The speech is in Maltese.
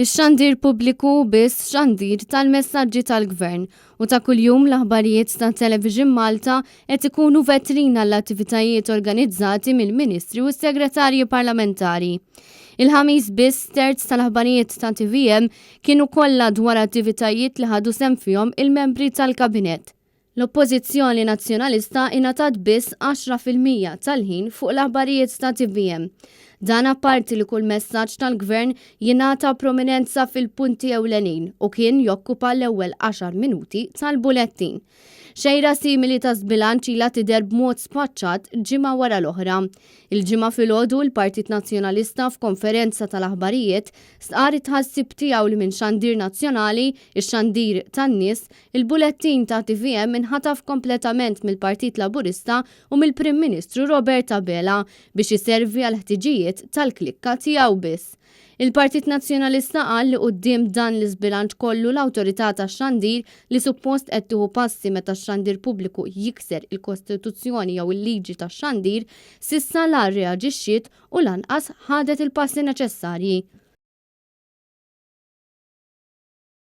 Ix-xandir pubbliku hu biss xandir tal-messaġġi tal-Gvern u ta' kuljum l-aħbarijiet ta' Television Malta qed ikunu vetrina għall-attivitajiet organizzati mill-Ministri u s-Segretarji Parlamentari. Il-Ħamis biss terz tal-aħbarijiet ta' TVM kienu kollha dwar attivitajiet li ħadu sehem fihom il-membri tal-Kabinett. L-Oppożizzjoni Nazzjonalista ingħatat biss 10% tal-ħin fuq l-aħbarijiet ta' tvm. Dan apparti li kull messaġġ tal-Gvern jingħata prominenza fil-punti ewlenin u kien jokkupa l-ewwel għaxar minuti tal-bulettin. Xejra simili ta' żbilanċ ilha tidher b'mod spaċċat ġimgħa wara l-oħra. Il-Ġimgħa filgħodu l-Partit Nazzjonalista f'konferenza tal-aħbarijiet stqarr it-tħassib tiegħu li minn xandir nazzjonali, ix-xandir tan-nies, Il-bulettin ta' tvm inħataf kompletament mill-Partit Laburista u mill-Prim Ministru Robert Abela biex iservi għall-ħtiġijiet tal-klikka tiegħu biss. Il-Partit Nazzjonalista qal li quddiem dan l-iżbilanċ kollu l-Awtorità tax-Xandir li suppost qed tieħu passi meta x-xandir pubbliku jikser il-Kostituzzjoni jew il-liġi tax-xandir, s'issa la rreaġixxiet u lanqas ħadet il-passi neċessarji.